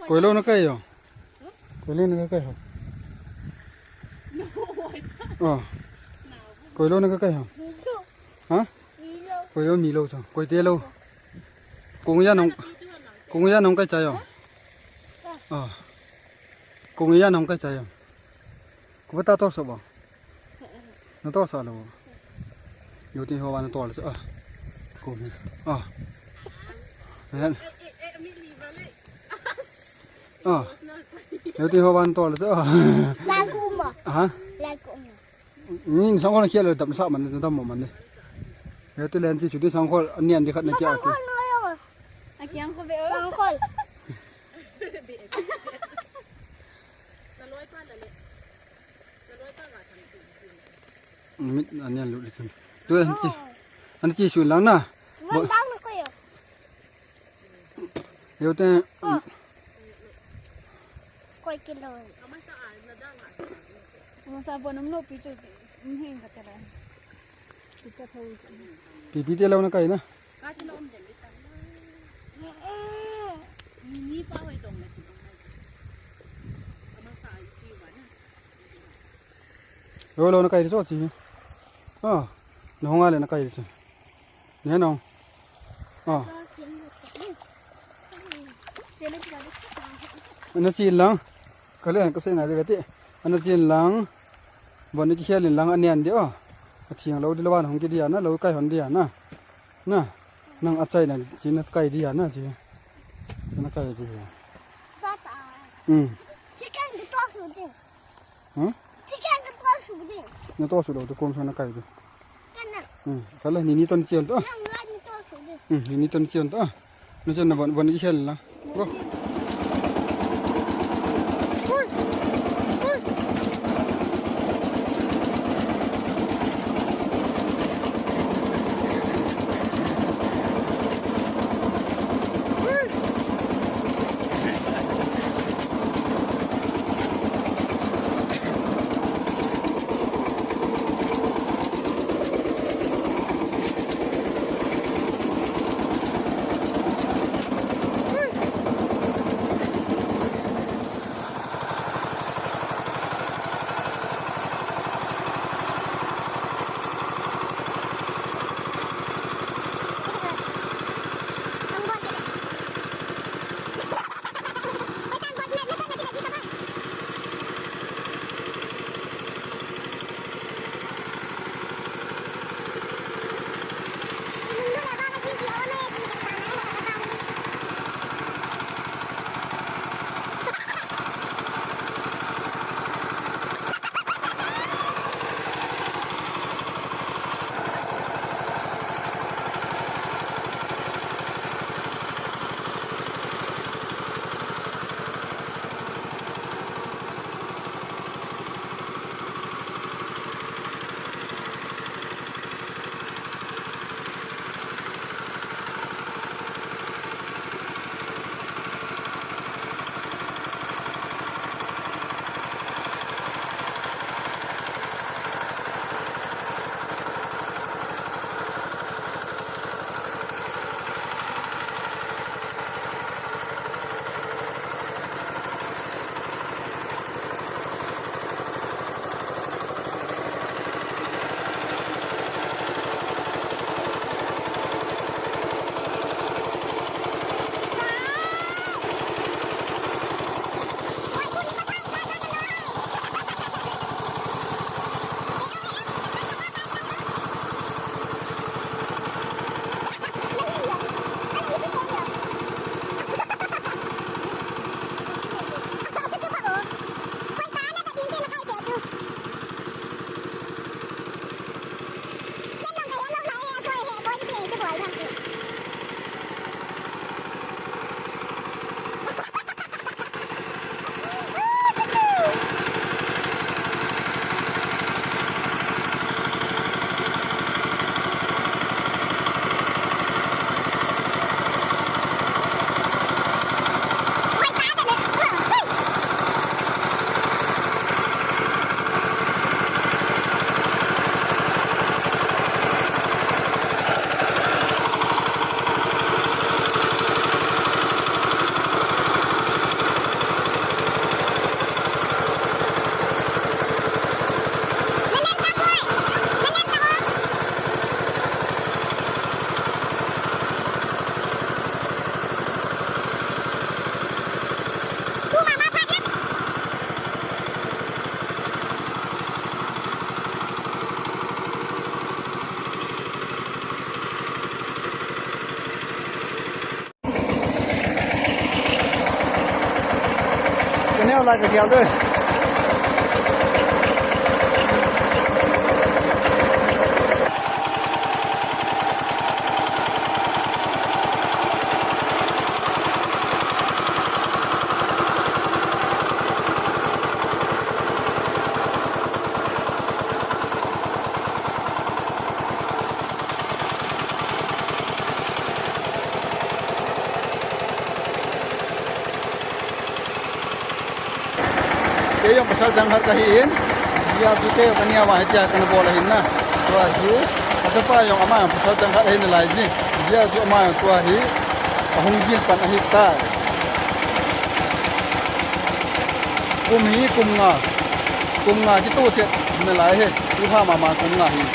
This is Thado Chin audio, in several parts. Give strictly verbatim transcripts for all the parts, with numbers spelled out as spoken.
Koi lou na kai ho? Koi lou na kai ho? Oh. Koi lou na kai ho? Ha? Koi lou mi lou chu. Koi te lou. Kong ya nong, kong ya nong kai cha ho? Oh. Kong ya nong kai cha ho? Ko ba ta to so ba? Na to sa lou. Yo tin ho ba na to lou. Ah. Ko ni. Ah. Ayan. Ah. Yo tin ho ba na to lou. Ah. Lai ko ma. Ha? Lai ko ma. Ni sang ko na khia lou dam sa man dam mo man ni. Yo tin len chi chu tin sang ko nian di khat na kia ki. Sang ko. A kiang ko be o. Sang ko. Mit anian lut lut. Tu an chi. An chi sun lang na. Van dang na ko yo. Yo te. Oh. Koi kilo. Masa bon um no pi chu. Hing ka tera. Pi ka thau. Pi pi te lo na kai na. Ka chi no um den di ta. Ni ni pa hoi dong na chi dong na. Masa ai chi wa na. Lo lo na kai so chi. Ah, na hong ale na kai chi. Ne no. Ah. Na chi lang. Ka le ka se na de ti. Ana chi lang. Bon ni ki khel lang anian de o. A thing lo di lo wan hong ki dia na lo kai hon dia na. Na. Nang a chai na chi na kai dia na chi. Na kai dia. Hmm. Chicken to su de. Hmm? Chicken to su de. Na to su lo to kom sa na kai de. Kana. Hmm. Kala ni ni ton chian to. Nang la ni to su de. Hmm. Ni ni ton chian to. Na chian na bon bon ki khel la. Go. Ka gel doi. Kei jong pasal jang khat kahi in, jia chu kei jong kania va hitia kana bol ahin na. Tua hi, ka chapa jong ama jong pasal jang khat ahin lai ji. Jia chu ama jong tua hi, ahung jil pan ahi tai. Kum hi, kum nga. Kum nga kitoh chet nalai hi. Tu ha mama kum nga hi.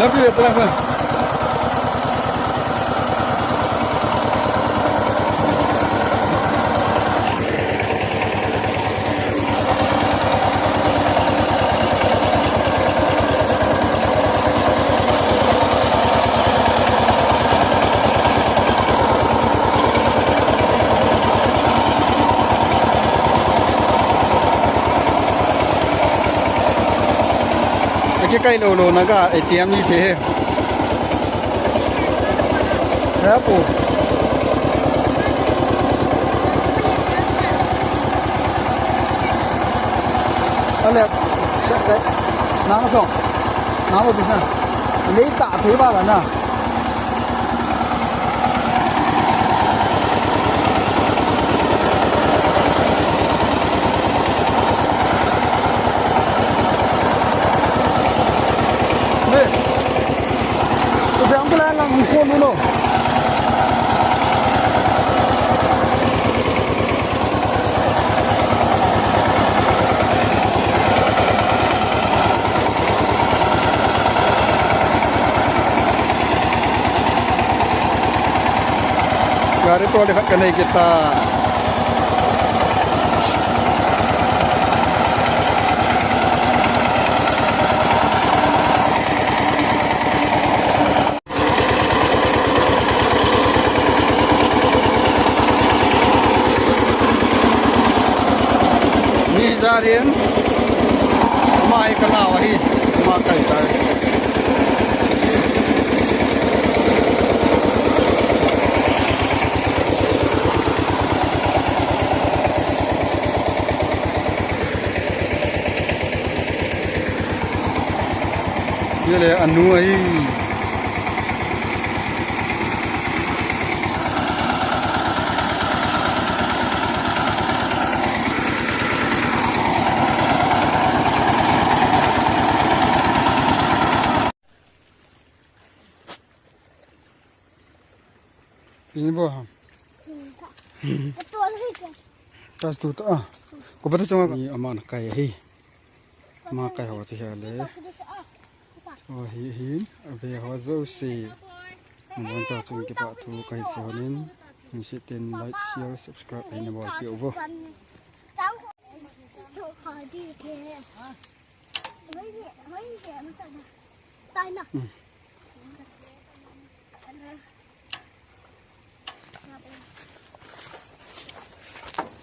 Love you, brother. Akikai lou lou na ga A T M ni the he. He pu. Ale, nang song. Nang lo bisa. Lei ta thei ba la na. Gari tole khat kanei kit ta. Mi jarin, mai ka nau ahi, ma kai tai. Yele anu ahi. Ini bo ham. Tas tu ta. Ko pata chunga. Ni ama na kai hi. Ma kai ho ti ha le. Ahi hin, ave ho jouse. Nabon cha chun kipa thu kahin sei honin. Nisi tin like, share, subscribe, ahin bol peh uvo.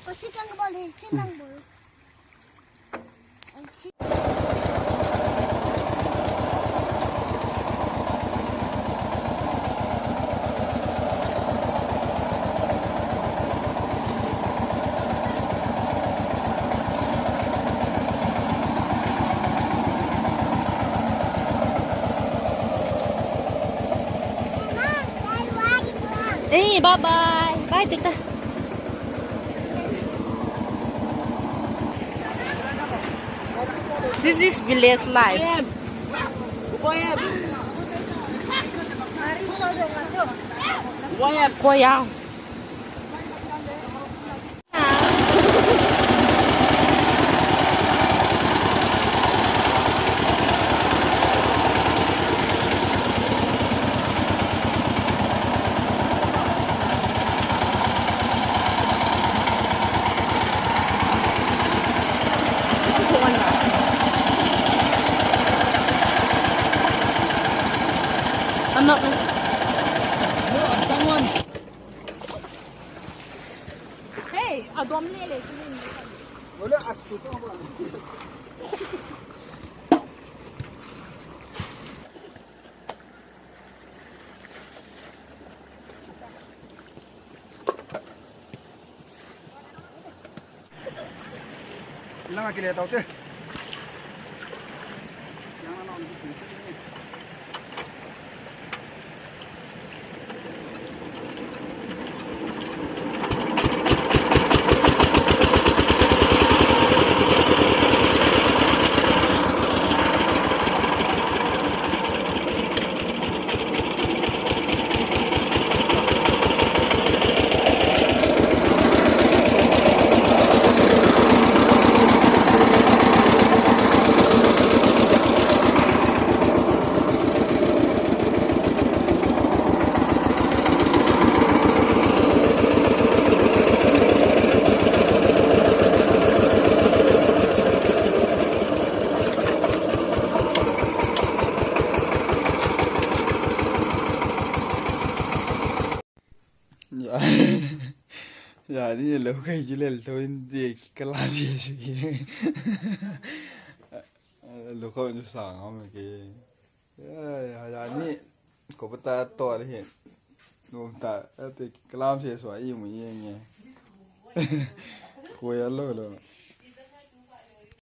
Sitang bol, sitang bol. Eh, bye bye. Bye, Tita. This is village life. Koyang. Ano? Hey, adom lele. Wala, astu to ba? Ilang akile tau te. Ya, ya, ni lo kai ji lel to in de kala ji. Lo ko ni sa ngam ke. Ya, ya, ya, ni ko pata to ri he. Lo ta, te kalam se so ai mu ye nge. Ko ya lo lo.